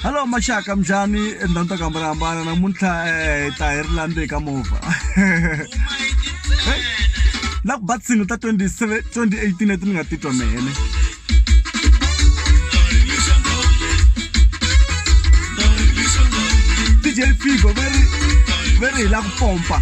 Hello maxaka minjhani etindhawini ta ku hambanahambana namuntlha hi ta hi ri lambe ka movha la ku ba tinsimu ta 27 2018 leti ni nga titwa mehene DJ Figo very very hi la ku pompa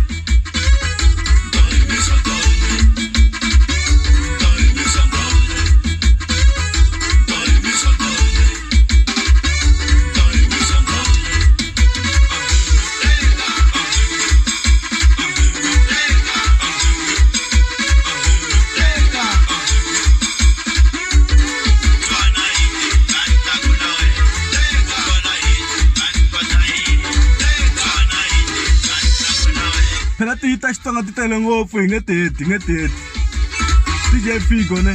phela tiyi ta Xitsonga ti tele ngopfu hi nge teti hi nge teti DJ Figo ne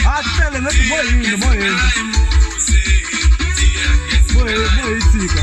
Atele ngathi boyini boyini boyini boyithika.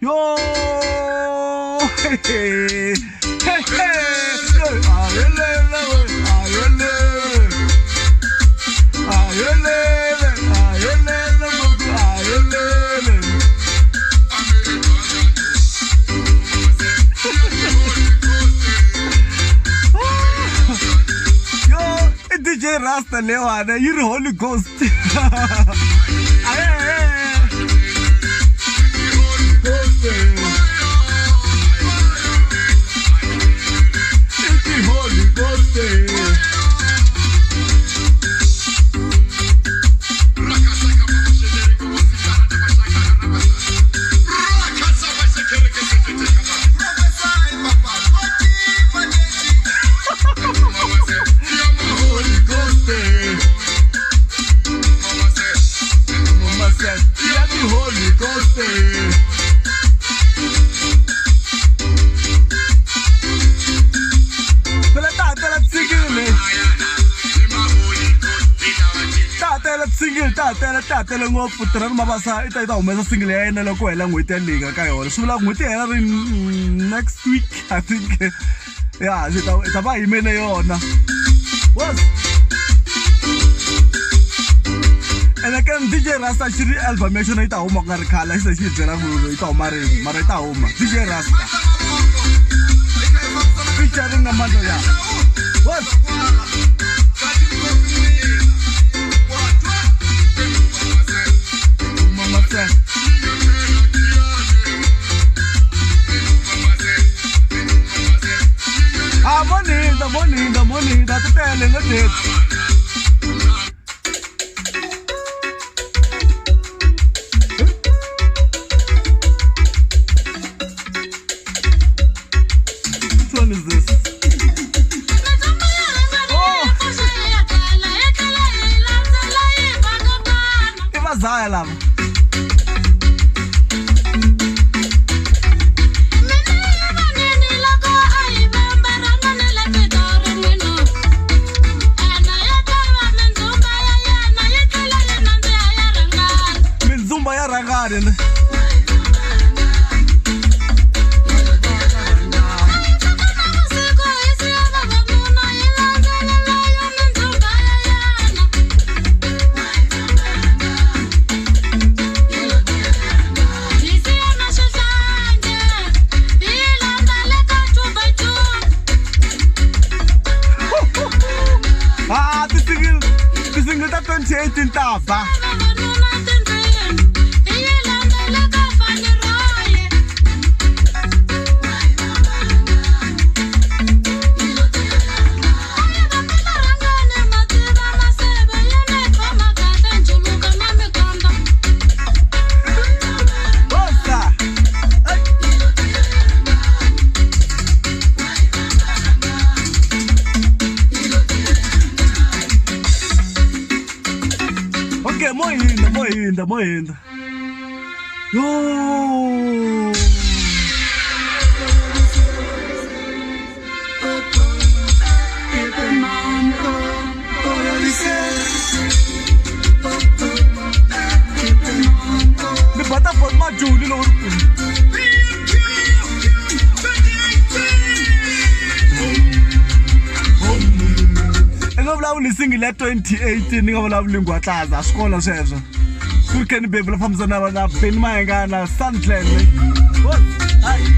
Yo hey hey hey Yo i DJ Rasta leyiwani yi ri Holy Ghost. Holy Ghost. Holy Ghost. Mama said, yeah, the Holy Ghost. Phela ta ha tela single leyi. Ta ha tele single ta ha tele ta ha tele ngopfu Tirhani Mabasa i ta yi ta humesa single ya yena loko hela n'hweti ya leyi nga ka yona swi vula ku n'hweti hela ri next week I think ya hi ta va yimele yona was. Second DJ Rasta xi ri album ya xona yi ta huma ku nga ri khale a xi ze xi hi byela ku yi ta huma rini mara yi ta huma DJ Rasta featuring na Mandla ya what Mama said Ah, moninda, moninda, moninda, ti tele nga teti. Which one is this? Oh! I vazaya lava. Mindzumba ya rhangani ne. Ah, ti-single ta 2018 ta ba. Bosa. Okay, mo hindza, mo hindza, mo hindza. Yo. Ni bata bot majuli loko ri kulu. I nga vulavuli single ya 2018 ni nga vulavuli nghwatlaza a swi kona sweswo ku ri Kenny Baby la fambisa na na Benny Mayengana Sandland What? Hayi.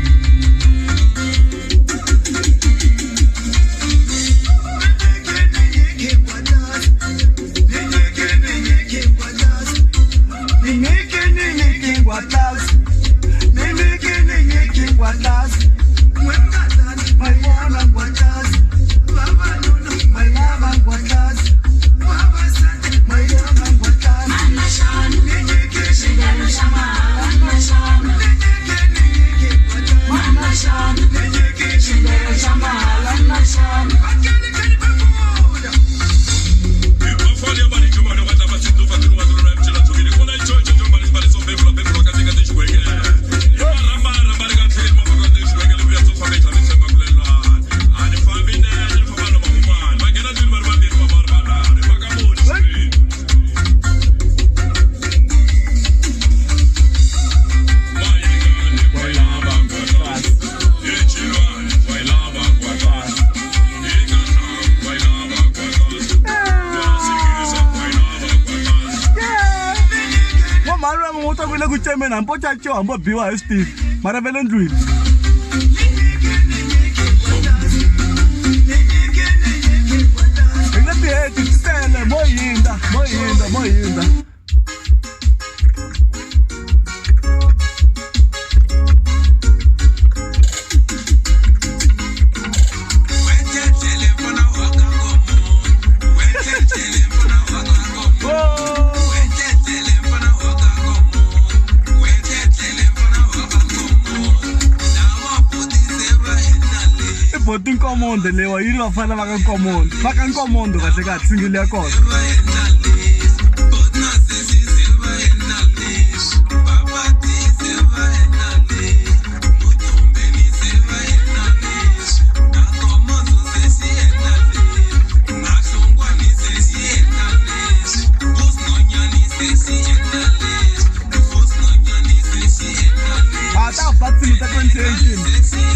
Ku cemeni hambi o caciwa hambi o biwa hi swi tivi mara va le ndlwini. Hi nga ti heti ti tele mo hindza mo hindza mo hindza. Boti Nkomondo lewa yi ri vafana va ka Nkomondo va ka Nkomondo kahle kahle single ya kona. A ta ba tinsimu ta 2018.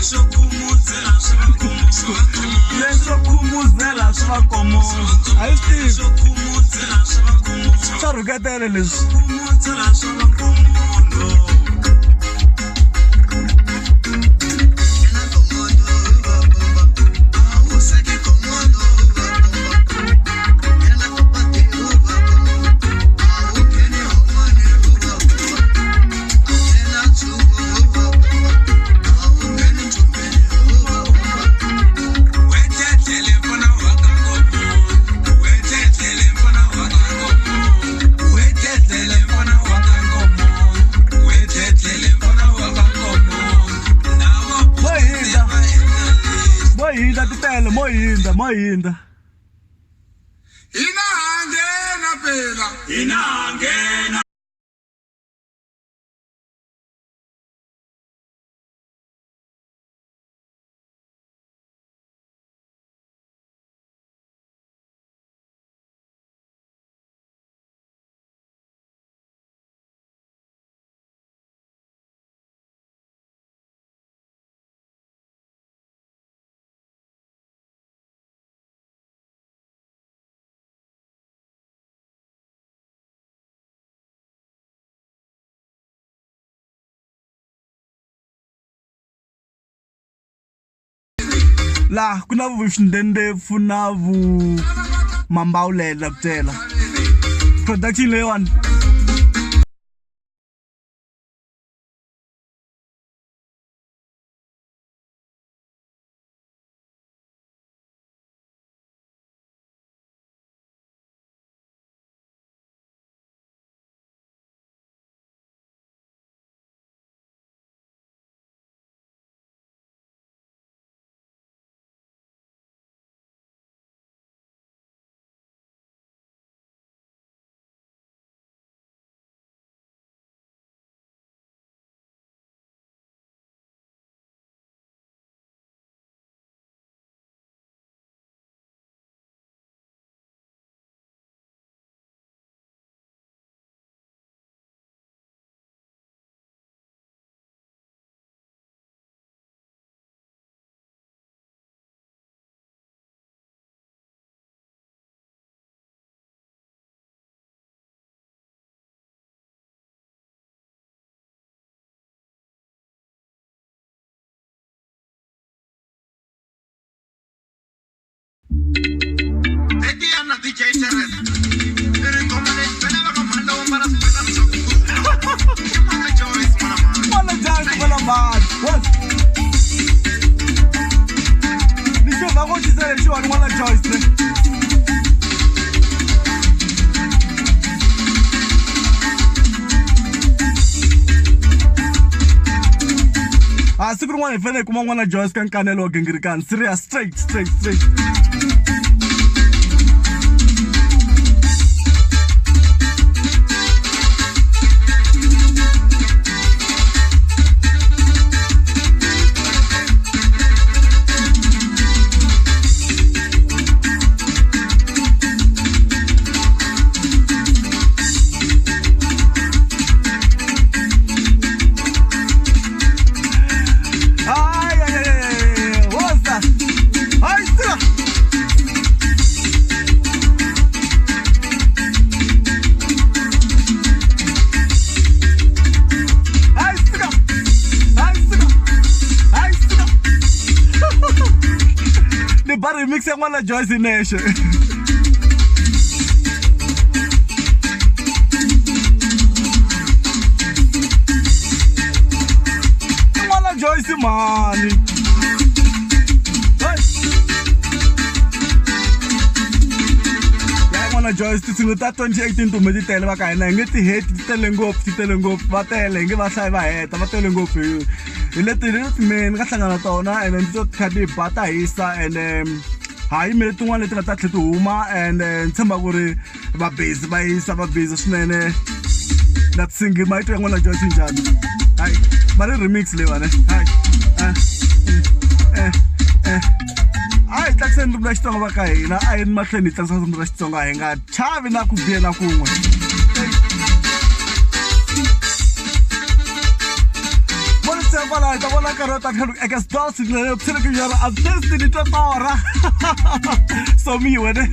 Swa rhuketele leswi. Mo hindza ti tele mo hindza mo hindza. Hina ha nghena phela. Hina ha nghena. Laha ku na vuxindendepfu na vu mambawulela ku byela production leyiwani. N'wana Joyce n'wana mhani what ni xo va ngo xisa lexiwani n'wana Joyce ne. A siku rin'wana hi fanele hi kuma n'wana Joyce ka nkanelo wa gingirikani serious straight straight straight. Ay, ay, ay, ay, woza. Hayi sika. Hayi sika. Hayi sika. Hayi sika. Ni ba remix ya n'wana Joyce nexe. N'wana Joyce mani. Hey. Ya n'wana Joyce tinsimu ta 2018 tume ti tele va ka hina hi nge ti heti ti tele ngopfu ti tele ngopfu va tele hi nge va hlayi va heta va tele ngopfu hi hi leti leti me ni nga hlangana na tona ene ndzi to kha ti ba ta hisa ene ha yimele tin'wana leti nga ta tlhela ti huma ende ni tshemba ku ri va busy va yisa va busy swinene na single ma yitwa n'wana Joyce njhani hayi va ri remix leyiwani hayi eh eh eh a hi tlakuseni ririmi ra Xitsonga va ka hina a yini mahlweni hi tlakusa ririmi ra Xitsonga hi nga chavi na ku biha na kun'we. Vona kwalaho hi ta vona nkarhi wo ta tlhelo eka swi tlhelo ku yona a ni twa torha somiwe ne.